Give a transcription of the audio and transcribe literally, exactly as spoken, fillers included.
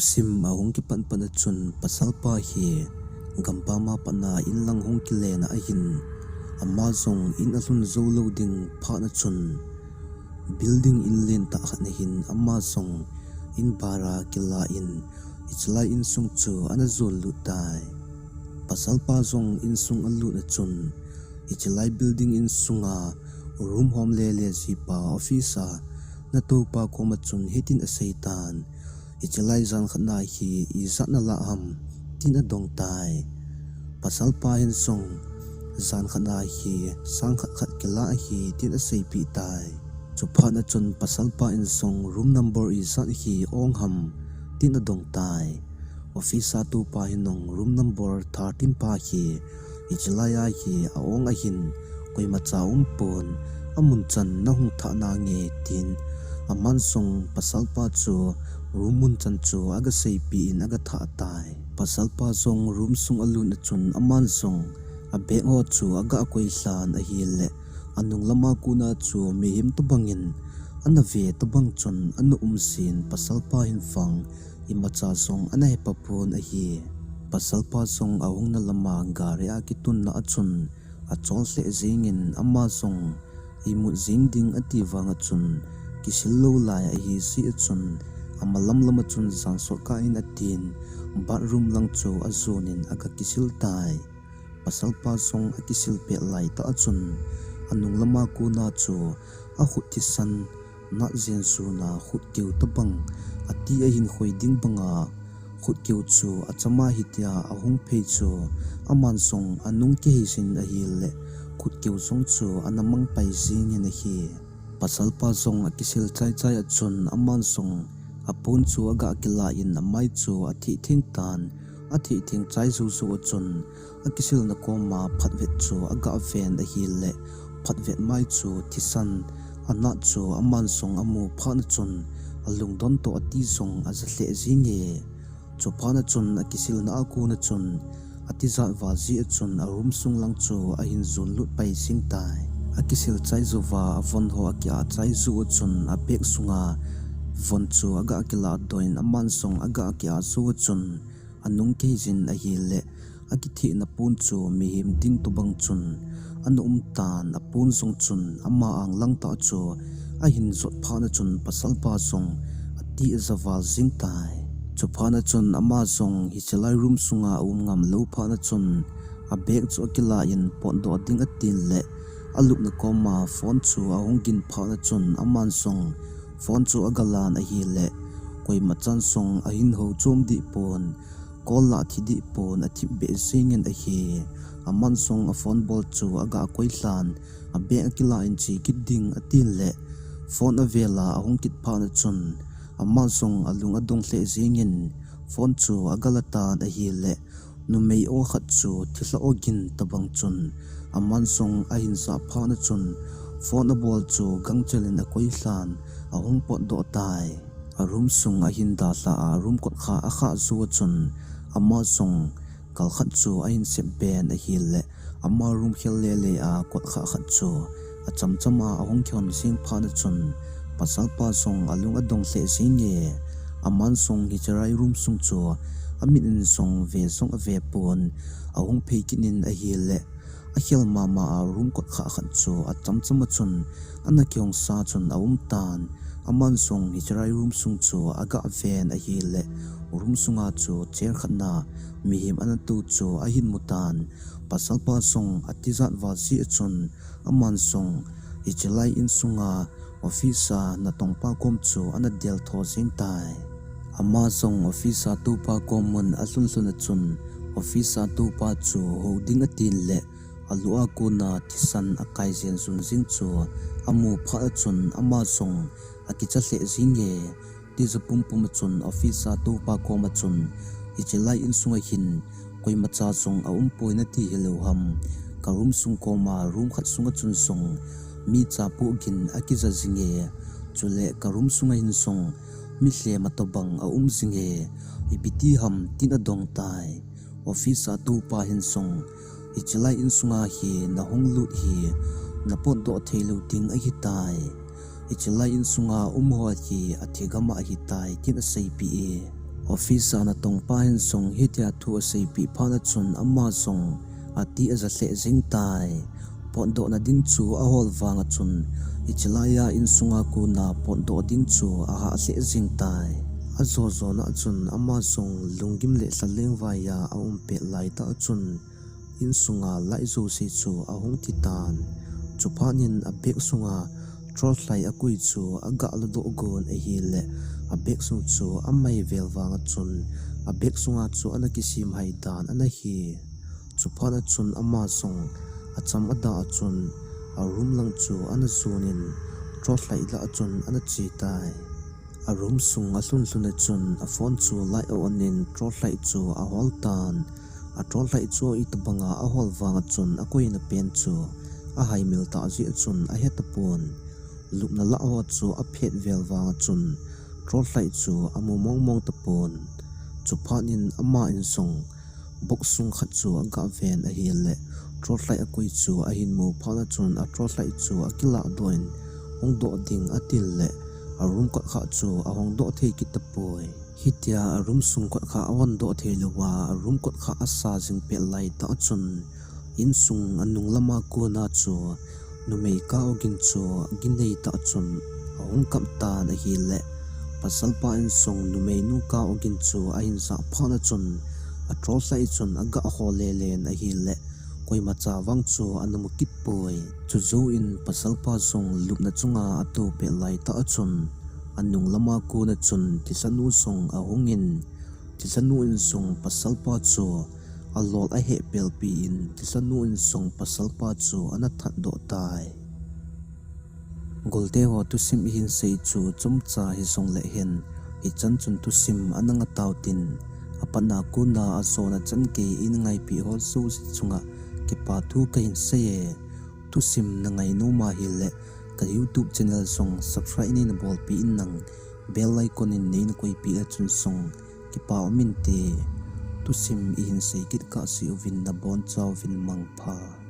Sim ahung kipan pan a chun pasalpa hi gampam a pat a in lang hung kile na ahin, ama jong in alhun jou lou ding phat a chun building in lentah khat na hin ama jong in bara kila in, hiche lai insung chu ana jon lut tai. Pasalpa jong insung alut a chun, hiche lai building insunga room hom lele jipa office a natopa koma chun hitin asei tan, hiche lai jan khat na hi ijat nalah ham, tin adong tai. Pasalpa hin jong jan khat na hi sang khat khat kila ahi, tin aseipeh tai. Chuphat a chun pasalpa in jong room number ijat hi ong ham, tin adong tai. Office a topa hin jong room number thirteen pa hi hiche lai a hi aong ahin, koimacha umpon, amun chan nahung thah nange, tin aman jong pasalpa chu room mun chan chu aga seipeh in aga thah tai. Pasalpa jong room sung alut a chun aman jong abag ho chu aga koilhan ahile, anung lama kona chu mihem tobang in ana ve tobang chun ana um jin, pasalpa hin vang imacha jong ana hepa pon ahi. Pasalpa jong ahungna lama gari a kitunna a chun achol lheh jengin, ama jong imut jeng ding ati vang a chun kisil lou lai ahi jeh a chun, amalam lam a chun jan sot kah in atin, bathroom lang chu ajon in aga kisil tai. Pasalpa jong akisil pet laitah a chun anung lama kona chu akhut thisan nat jen jun a khut keu tobang ati ahin khoi ding banga khut keu chu achama hitia ahung phei chu aman jong anung kihei jin ahile, khut keu jong chu ana mang pai jengin ahi. Pasalpa jong akisil chaichai a chun aman jong apon chu aga kila in amai chu atheh theng tan, atheh theng chai joujou a chun akisilna koma phatvet chu aga ven ahile, phatvet mai chu thisan anat chu aman jong amu phat a chun alungdon toh ati jong aja lheh jenge. Chuphat a chun akisilna a kona chun atijat val jeh a chun a room sung lang chu ahin jon lut pai jeng tai. Akisil chai jouva avon ho aki-ah chai jou a chun abag sunga von chu aga kilah doh in aman jong aga ki-ah jou a chun anung kihei jin ahile, akithehna pon chu mihem ding tobang chun ana um tan, apon jong chun ama ang langtah chu ahin jot phat a chun pasalpa jong ati aja val jeng tai. Chuphat a chun ama jong hiche lai room sunga aum ngam lou phat a chun abag chu akilah in potdoh ding atin le, alupna koma phone chu ahung gin phat a chun aman jong phone chu aga lan ahile, koimachan jong ahin hou chom deh pon, call lah thi deh pon athipbeh jengin ahi. Aman jong aphone bol chu aga koilhan, abag akilah in che kit ding atin le, phone avel a ahung kit phat a chun ama jong alung adong lheh jengin phone chu aga la tan ahile, numei o khat chu thilha o gin tobang chun aman jong ahin jah phat a chun phone abol chu gangchel in akoilhan, ahung potdoh tai. A room sung ahin dalha a, room kot kha akhah jou a chun ama jong kal khat chu ahin sep ben ahile, ama room khel lele a kot kha khat chu achamcham a ahung kihon jeng phat a chun pasalpa jong alung adong lheh jenge. Aman jong hiche lai room sung chu amit in jong ve jong ave pon, ahung phei kit in ahile, akhel mama a room kot kha khat chu achamcham a chun ana kihong sa chun aum tan. Aman jong hiche lai room sung chu aga ven ahile, room sunga chu chair khat na mihem ana tou chu ahin mu tan. Pasalpa jong atijat val jeh a chun aman jong hiche lai insunga office a natongpa kom chu ana del tho jeng tai. Ama jong office a toupa kom mun alhun lhun a chun office a toupa chu hou ding atin le, alu a kona thisan akai jen jun jeng chu amu phat a chun ama jong akicha lheh jenge. Tija pumpum a chun office a toupa kom a chun, hiche lai insunga hin koimacha jong aumpoi nati hilou ham, ka room sung koma room khat sunga chun jong mi chapoh gin akija jinge, chule ka room sunga hin jong mi lhem atobang aum jinge, ipi ti ham tin adong tai. Office a toupa hin jong, hiche lai insunga hi nahung lut hi napotdoh theilou ding ahitai. Hiche lai insunga umho hi athigam ahitai tin aseipeh e. Office a natongpa hin jong hitia thu aseipeh phat a chun ama jong ati aja lheh jeng tai. Potdohna ding chu ahol vang a chun, hiche laiya insunga kona potdoh ding chu ahah lheh jeng tai. Ajo jona chun ama jong lunggim le lhaleng vaiya aum pet laitah a chun, insunga light jouse chu ahung thi tan. Chuphat in a bag sunga torchlight akoi chu aga ladoh gon ahile, a bag sung chu amai vel vang a chun, a bag sunga chu ana kisem hai dan ana hi. Chuphat a chun ama jong acham adah a chun, a room lang chu ana jon in, torchlight lah a chun ana che tai. A room sung alhun lhun a chun a phone chu light a on in torchlight chu ahol tan. A torchlight chu itobanga ahol vang a chun akoina pen chu ahaimil tah jeh a chun ahe tapon. Lupna lah ho chu aphet vel vang a chun torchlight chu amu mong mong tapon. Chuphat in ama in jong box sung khat chu aga ven ahile, torchlight akoi chu ahin mu phat a chun a torchlight chu akilah doh in hong doh ding atil le, a room kot kha chu ahong doh thei kit tapoi. Hitia a room sung kot kha ahon doh thei louva, a room kot kha asa jing pet laitah a chun, insung anung lama kona chu numei kah ogin chu aginei tah a chun ahung kap tan ahile, pasalpa in jong numei nu kah ogin chu ahin jah phat a chun, a torchlight chun aga hol lelen ahile, koimacha vang chu ana mu kit poi. Chujouvin pasalpa jong lupna chunga atou pet laitah a chun, anung lama kona chun thilhanu jong ahung in, thilhanu in jong pasalpa chu alol aheh pelpi in, thilhanu in jong pasalpa chu ana thatdoh tai. Golte ho, thusim ihin sei chu chomcha hijongle hen, ichan chun thusim ana ngai tautin, apatna kona ajona chan gei eina ngaipeh ho jouse chunga kipa thu kahin sei e. Thusim nangai nom ahile, ka YouTube channel jong subscribe neina bolpeh in lang, bell icon in neina koipeh a chun jong kipa um inte. Thusim ihin sei kit kahse uvin nabonchauvin mangpha.